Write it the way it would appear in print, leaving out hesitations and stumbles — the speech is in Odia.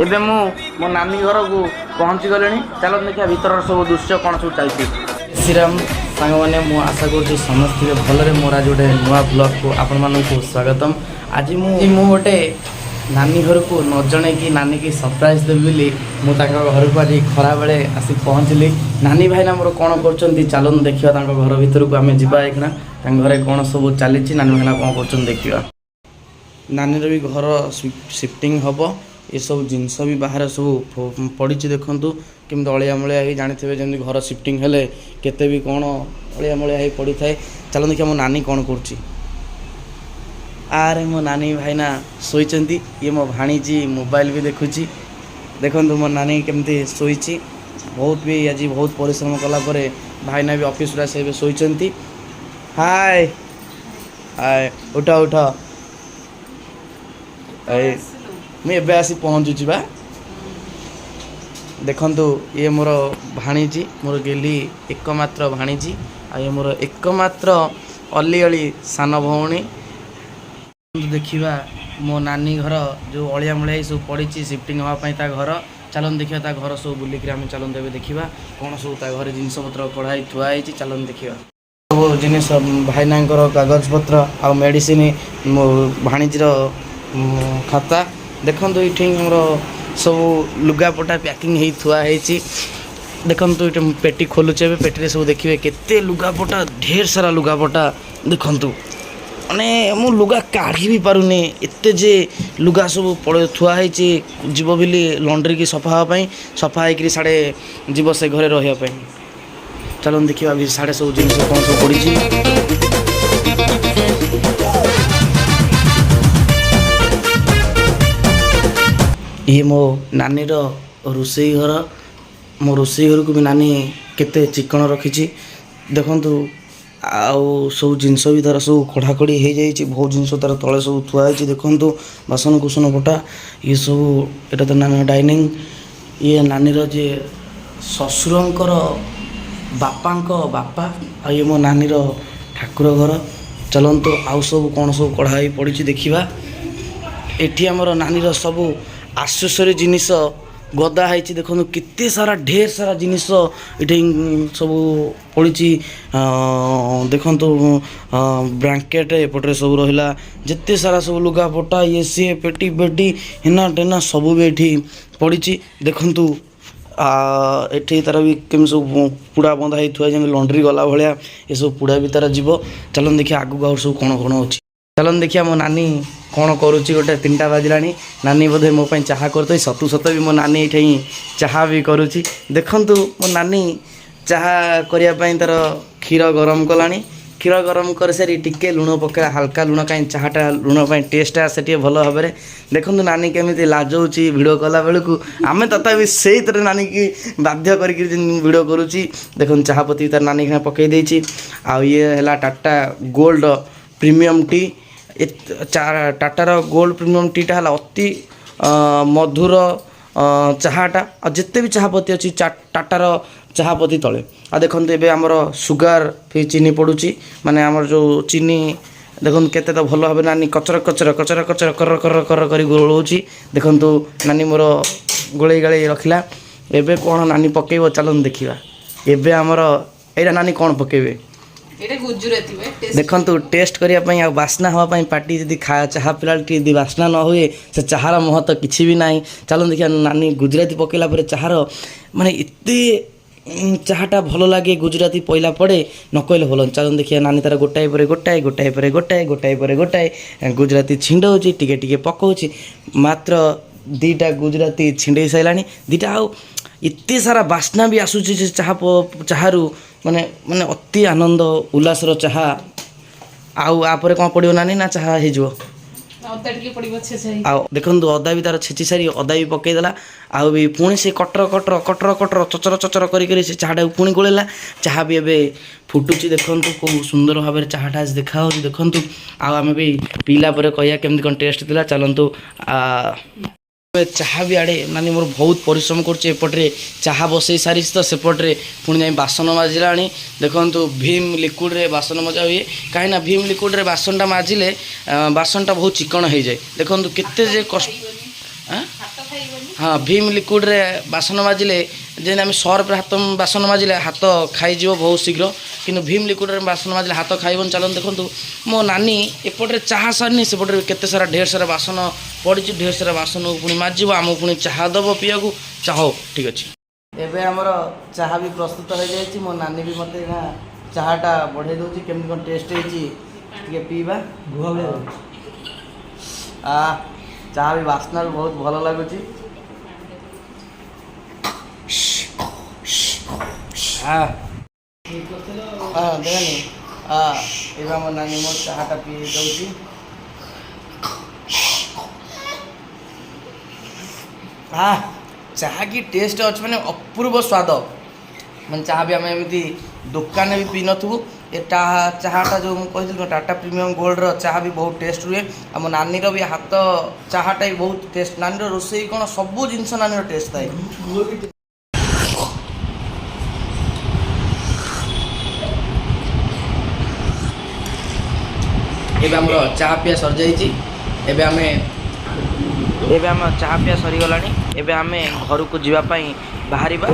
ଏବେ ମୁଁ ମୋ ନାନୀ ଘରକୁ ପହଞ୍ଚି ଗଲିଣି। ଚାଲନ୍ତୁ ଦେଖିବା ଭିତରର ସବୁ ଦୃଶ୍ୟ କ'ଣ ସବୁ ଚାଲିଛି। ଶ୍ରୀରାମ ସାଙ୍ଗମାନେ, ମୁଁ ଆଶା କରୁଛି ସମସ୍ତେ ଭଲରେ। ମୋର ଆଜି ଗୋଟେ ନୂଆ ବ୍ଲଗ୍କୁ ଆପଣମାନଙ୍କୁ ସ୍ୱାଗତମ। ଆଜି ମୁଁ ଗୋଟେ ନାନୀ ଘରକୁ ନ ଜଣେଇକି ନାନୀକି ସରପ୍ରାଇଜ୍ ଦେବି ବୋଲି ମୁଁ ତାଙ୍କ ଘରକୁ ଆଜି ଖରାବେଳେ ଆସି ପହଞ୍ଚିଲି। ନାନୀ ଭାଇନା ମୋର କ'ଣ କରୁଛନ୍ତି, ଚାଲନ୍ତୁ ଦେଖିବା। ତାଙ୍କ ଘର ଭିତରକୁ ଆମେ ଯିବା ଏଇଖିଣା। ତାଙ୍କ ଘରେ କ'ଣ ସବୁ ଚାଲିଛି, ନାନୀ ଭାଇନା କ'ଣ କରୁଛନ୍ତି ଦେଖିବା। ନାନୀର ବି ଘର ସିଫ୍ଟିଂ ହେବ। ଏସବୁ ଜିନିଷ ବି ବାହାରେ ସବୁ ପଡ଼ିଛି। ଦେଖନ୍ତୁ କେମିତି ଅଳିଆ ମଳିଆ ହେଇ, ଜାଣିଥିବେ ଯେମିତି ଘର ସିଫ୍ଟିଂ ହେଲେ କେତେ ବି କ'ଣ ଅଳିଆ ମଳିଆ ହେଇ ପଡ଼ିଥାଏ। ଚାଲନ୍ତୁ ଦେଖିବା ମୋ ନାନୀ କ'ଣ କରୁଛି। ଆରେ, ମୋ ନାନୀ ଭାଇନା ଶୋଇଛନ୍ତି। ଇଏ ମୋ ଭାଣିଜୀ ମୋବାଇଲ ବି ଦେଖୁଛି। ଦେଖନ୍ତୁ ମୋ ନାନୀ କେମିତି ଶୋଇଛି। ବହୁତ ବି ଆଜି ବହୁତ ପରିଶ୍ରମ କଲା ପରେ ଭାଇନା ବି ଅଫିସରୁ ଆସି ଏବେ ଶୋଇଛନ୍ତି। ହାଏ ହାଏ, ଉଠ ଉଠ। ଏଇ ମୁଁ ଏବେ ଆସି ପହଞ୍ଚୁଛି ବା। ଦେଖନ୍ତୁ, ଇଏ ମୋର ଭାଣିଜୀ, ମୋର ଗେଲି ଏକମାତ୍ର ଭାଣିଜୀ, ଆଉ ଇଏ ମୋର ଏକମାତ୍ର ଅଲି ଅଳି ସାନ ଭଉଣୀ। ଦେଖିବା ମୋ ନାନୀ ଘର ଯେଉଁ ଅଳିଆ ମଳିଆ ହେଇ ସବୁ ପଡ଼ିଛି ସିଫ୍ଟିଂ ହେବା ପାଇଁ ତା ଘର। ଚାଲନ୍ତୁ ଦେଖିବା ତା ଘର ସବୁ ବୁଲିକିରି ଆମେ। ଚାଲନ୍ତୁ ଏବେ ଦେଖିବା କ'ଣ ସବୁ ତା ଘରେ ଜିନିଷପତ୍ର କଢ଼ା ହେଇ ଥୁଆ ହେଇଛି। ଚାଲନ୍ତୁ ଦେଖିବା ସବୁ ଜିନିଷ, ଭାଇନାଙ୍କର କାଗଜପତ୍ର ଆଉ ମେଡ଼ିସିନ, ମୋ ଭାଣିଜୀର ଖାତା। ଦେଖନ୍ତୁ, ଏଇଠି ଆମର ସବୁ ଲୁଗାପଟା ପ୍ୟାକିଂ ହେଇ ଥୁଆ ହେଇଛି। ଦେଖନ୍ତୁ, ଏଇଠି ମୁଁ ପେଟି ଖୋଲୁଛି ଏବେ। ପେଟିରେ ସବୁ ଦେଖିବେ କେତେ ଲୁଗାପଟା, ଢେର ସାରା ଲୁଗାପଟା। ଦେଖନ୍ତୁ, ମାନେ ମୁଁ ଲୁଗା କାଢ଼ି ବି ପାରୁନି, ଏତେ ଯେ ଲୁଗା ସବୁ ଥୁଆ ହେଇଛି। ଯିବ ବୋଲି ଲଣ୍ଡ୍ରିକି ସଫା ହେବା ପାଇଁ, ସଫା ହେଇକିରି ସାଡ଼େ ଯିବ ସେ ଘରେ ରହିବା ପାଇଁ। ଚାଲନ୍ତୁ ଦେଖିବା ବି ସାଡ଼େ ସବୁ ଜିନିଷ କ'ଣ ସବୁ ପଡ଼ିଛି। ଇଏ ମୋ ନାନୀର ରୋଷେଇ ଘର। ମୋ ରୋଷେଇ ଘରକୁ ବି ନାନୀ କେତେ ଚିକଣ ରଖିଛି ଦେଖନ୍ତୁ। ଆଉ ସବୁ ଜିନିଷ ବି ତାର ସବୁ କଢ଼ାକଢ଼ି ହେଇଯାଇଛି। ବହୁତ ଜିନିଷ ତାର ତଳେ ସବୁ ଥୁଆ ହେଇଛି। ଦେଖନ୍ତୁ, ବାସନ କୁସନ ପଟା ଇଏ ସବୁ। ଏଇଟା ତ ନାନୀ ଡାଇନିଂ। ଇଏ ନାନୀର ଯିଏ ଶ୍ୱଶୁରଙ୍କର ବାପାଙ୍କ ବାପା। ଆଉ ଇଏ ମୋ ନାନୀର ଠାକୁର ଘର। ଚାଲନ୍ତୁ, ଆଉ ସବୁ କ'ଣ ସବୁ କଢ଼ା ହେଇ ପଡ଼ିଛି ଦେଖିବା। ଏଠି ଆମର ନାନୀର ସବୁ ଆସେସରି ଜିନିଷ ଗଦା ହେଇଛି। ଦେଖନ୍ତୁ, କେତେ ସାରା ଢେର ସାରା ଜିନିଷ ଏଠି ସବୁ ପଡ଼ିଛି। ଦେଖନ୍ତୁ, ବ୍ଲାଙ୍କେଟ୍ ଏପଟରେ ସବୁ ରହିଲା। ଯେତେ ସାରା ସବୁ ଲୁଗାପଟା, ଇଏ ସିଏ, ପେଟି ପେଟି, ହେନା ଟେନା ସବୁ ବି ଏଠି ପଡ଼ିଛି। ଦେଖନ୍ତୁ, ଏଠି ତାର ବି କେମିତି ସବୁ ପୁଡ଼ା ବନ୍ଧା ହେଇ ଥୁଆ, ଯେମିତି ଲଣ୍ଡ୍ରି ଗଲା ଭଳିଆ। ଏସବୁ ପୁଡ଼ା ବି ତାର ଯିବ। ଚାଲନ୍ତୁ ଦେଖିବା ଆଗକୁ ଆଉ ସବୁ କ'ଣ କ'ଣ ଅଛି। ଚାଲନ୍ତୁ ଦେଖିବା ମୋ ନାନୀ କ'ଣ କରୁଛି। ଗୋଟେ 3ଟା ବାଜିଲାଣି, ନାନୀ ବୋଧେ ମୋ ପାଇଁ ଚାହା କରୁଛି। ସତୁ ସତ ବି ମୋ ନାନୀ ଏଇଠି ହିଁ ଚାହା ବି କରୁଛି। ଦେଖନ୍ତୁ, ମୋ ନାନୀ ଚାହା କରିବା ପାଇଁ ତାର କ୍ଷୀର ଗରମ କଲାଣି। କ୍ଷୀର ଗରମ କରିସାରି ଟିକେ ଲୁଣ ପକାଇଲା, ହାଲକା ଲୁଣ, କାହିଁ ଚାହାଟା ଲୁଣ ପାଇଁ ଟେଷ୍ଟ ଆସେ ଟିକେ ଭଲ ଭାବରେ। ଦେଖନ୍ତୁ ନାନୀ କେମିତି ଲାଜଉଛି ଭିଡ଼ିଓ କଲା ବେଳକୁ। ଆମେ ତଥାପି ସେଇଥିରେ ନାନୀକି ବାଧ୍ୟ କରିକି ଭିଡ଼ିଓ କରୁଛି। ଦେଖନ୍ତୁ, ଚାହା ପତି ତାର ନାନୀ କିନା ପକାଇ ଦେଇଛି। ଆଉ ଇଏ ହେଲା ଟାଟା ଗୋଲ୍ଡ ପ୍ରିମିୟମ୍ ଟି। ଟାଟାର ଗୋଲ୍ଡ ପ୍ରିମିୟମ୍ ଟିଟା ହେଲା ଅତି ମଧୁର ଚାହାଟା। ଆଉ ଯେତେ ବି ଚାହାପତି ଅଛି, ଟାଟାର ଚାହାପତି ତଳେ। ଆଉ ଦେଖନ୍ତୁ, ଏବେ ଆମର ସୁଗାର ଫି ଚିନି ପଡ଼ୁଛି, ମାନେ ଆମର ଯେଉଁ ଚିନି। ଦେଖନ୍ତୁ କେତେ ତ ଭଲ ଭାବେ ନାନୀ କଚର କଚର କଚର କଚର କର କର କର କରି ଗୋଳଉଛି। ଦେଖନ୍ତୁ, ନାନୀ ମୋର ଗୋଳେଇ ଗାଳେଇ ରଖିଲା। ଏବେ କ'ଣ ନାନୀ ପକେଇବ, ଚାଲନ୍ତୁ ଦେଖିବା। ଏବେ ଆମର ଏଇଟା ନାନୀ କ'ଣ ପକେଇବେ? ଏଇଟା ଗୁଜୁରାତି ବେ ଟେଷ୍ଟ। ଦେଖନ୍ତୁ, ଟେଷ୍ଟ କରିବା ପାଇଁ ଆଉ ବାସ୍ନା ହେବା ପାଇଁ। ପାଟି ଯଦି ଚାହା ପିଲା ଟିକେ ଯଦି ବାସ୍ନା ନ ହୁଏ, ସେ ଚାହାର ମହତ୍ଵ କିଛି ବି ନାହିଁ। ଚାଲନ୍ତୁ ଦେଖିବା, ନାନୀ ଗୁଜୁରାତି ପକେଇଲା ପରେ ଚାହାର ମାନେ ଏତେ ଚାହାଟା ଭଲ ଲାଗେ ଗୁଜୁରାତି ପଇଲା ପଡ଼େ, ନ କହିଲେ ଭଲ। ଚାଲନ୍ତୁ ଦେଖିବା, ନାନୀ ତାର ଗୋଟାଏ ପରେ ଗୋଟାଏ, ଗୋଟାଏ ପରେ ଗୋଟାଏ, ଗୋଟାଏ ପରେ ଗୋଟାଏ ଗୁଜୁରାତି ଛିଣ୍ଡଉଛି, ଟିକେ ଟିକେ ପକଉଛି। ମାତ୍ର 2ଟା ଗୁଜୁରାତି ଛିଣ୍ଡେଇ ସାରିଲାଣି, 2ଟା। ଆଉ ଏତେ ସାରା ବାସ୍ନା ବି ଆସୁଛି ସେ ଚାହାରୁ, ମାନେ ମାନେ ଅତି ଆନନ୍ଦ ଉଲ୍ଲାସର ଚାହା। ଆଉ ଆପରେ କ'ଣ ପଡ଼ିବ ନାନୀ, ନା ଚାହା ହେଇଯିବ? ଅଦା ଟିକେ ପଡ଼ିବ ଛେଚା ହେଇକି। ଆଉ ଦେଖନ୍ତୁ, ଅଦା ବି ତାର ଛେଚି ସାରି ଅଦା ବି ପକେଇଦେଲା। ଆଉ ବି ପୁଣି ସେ କଟର କଟର କଟର କଟର ଚଚର ଚଚର କରି କରି ସେ ଚାହାଟାକୁ ପୁଣି ଗୋଳେଇଲା। ଚାହା ବି ଏବେ ଫୁଟୁଛି। ଦେଖନ୍ତୁ କେଉଁ ସୁନ୍ଦର ଭାବରେ ଚାହାଟା ଆଜି ଦେଖାହେଉଛି। ଦେଖନ୍ତୁ, ଆଉ ଆମେ ବି ପିଇଲା ପରେ କହିବା କେମିତି କ'ଣ ଟେଷ୍ଟ ଥିଲା। ଚାଲନ୍ତୁ, ଏବେ ଚାହା ବି ଆଡ଼େ ନାନୀ ମୋର ବହୁତ ପରିଶ୍ରମ କରୁଛି। ଏପଟରେ ଚାହା ବସେଇ ସାରିଛି ତ ସେପଟରେ ପୁଣି ଯାଇ ବାସନ ମାଜିଲାଣି। ଦେଖନ୍ତୁ, ଭୀମ ଲିକ୍ୱିଡ଼ରେ ବାସନ ମଜା ହୁଏ, କାହିଁକିନା ଭୀମ ଲିକ୍ୱିଡ଼ରେ ବାସନଟା ମାଜିଲେ ବାସନଟା ବହୁତ ଚିକଣ ହେଇଯାଏ। ଦେଖନ୍ତୁ କେତେ ଯେ କଷ୍ଟ ଖାଇବନି। ଆଁ? ହାତ ଖାଇବନି। ହଁ, ଭୀମ ଲିକ୍ୱିଡ଼ରେ ବାସନ ମାଜିଲେ, ଯେମିତି ଆମେ ସର୍ଫରେ ହାତ ବାସନ ମାଜିଲେ ହାତ ଖାଇଯିବ ବହୁତ ଶୀଘ୍ର, କିନ୍ତୁ ଭୀମ ଲିକ୍ୱିଡ଼ରେ ବାସନ ମାଜିଲେ ହାତ ଖାଇବନି। ଚାଲନ୍ତୁ ଦେଖନ୍ତୁ, ମୋ ନାନୀ ଏପଟରେ ଚାହା ସରିନି, ସେପଟରେ କେତେ ସାରା ଢେର ସାରା ବାସନ ପଡ଼ିଛି। ଢେର ସାରା ବାସନକୁ ପୁଣି ମାଜିବ, ଆମକୁ ପୁଣି ଚାହା ଦେବ ପିଇବାକୁ। ଚାହା ହଉ, ଠିକ୍ ଅଛି। ଏବେ ଆମର ଚାହା ବି ପ୍ରସ୍ତୁତ ହେଇଯାଇଛି। ମୋ ନାନୀ ବି ମୋତେ ନା ଚାହାଟା ବଢ଼େଇ ଦେଉଛି। କେମିତି କ'ଣ ଟେଷ୍ଟ ହେଇଛି ଟିକେ ପିଇବା। ଆ ଚାହା ବି ବାସ୍ନା ବି ବହୁତ ଭଲ ଲାଗୁଛି। ହଁ ହଁ, ଦେଖନି, ଏବେ ଆମ ନାନୀ ମୋ ଚାହାଟା ପିଇ ଦେଉଛି। ଆ ଚାହା କି ଟେଷ୍ଟ ଅଛି, ମାନେ ଅପୂର୍ବ ସ୍ୱାଦ। ମାନେ ଚାହା ବି ଆମେ ଏମିତି ଦୋକାନରେ ବି ପିଇନଥିବୁ। ଏ ଚାହାଟା ଯେଉଁ ମୁଁ କହିଥିଲି, ଟାଟା ପ୍ରିମିୟମ୍ ଗୋଲ୍ଡର ଚାହା ବି ବହୁତ ଟେଷ୍ଟ ରୁହେ। ଆମ ନାନୀର ବି ହାତ ଚାହାଟା ବି ବହୁତ ଟେଷ୍ଟ। ନାନୀର ରୋଷେଇ କ'ଣ, ସବୁ ଜିନିଷ ନାନୀର ଟେଷ୍ଟ ଥାଏ। ଏବେ ଆମର ଚାହା ପିଆ ସରିଯାଇଛି। ଏବେ ଆମ ଚାହା ପିଆ ସରିଗଲାଣି। ଏବେ ଆମେ ଘରକୁ ଯିବା ପାଇଁ ବାହାରିବା।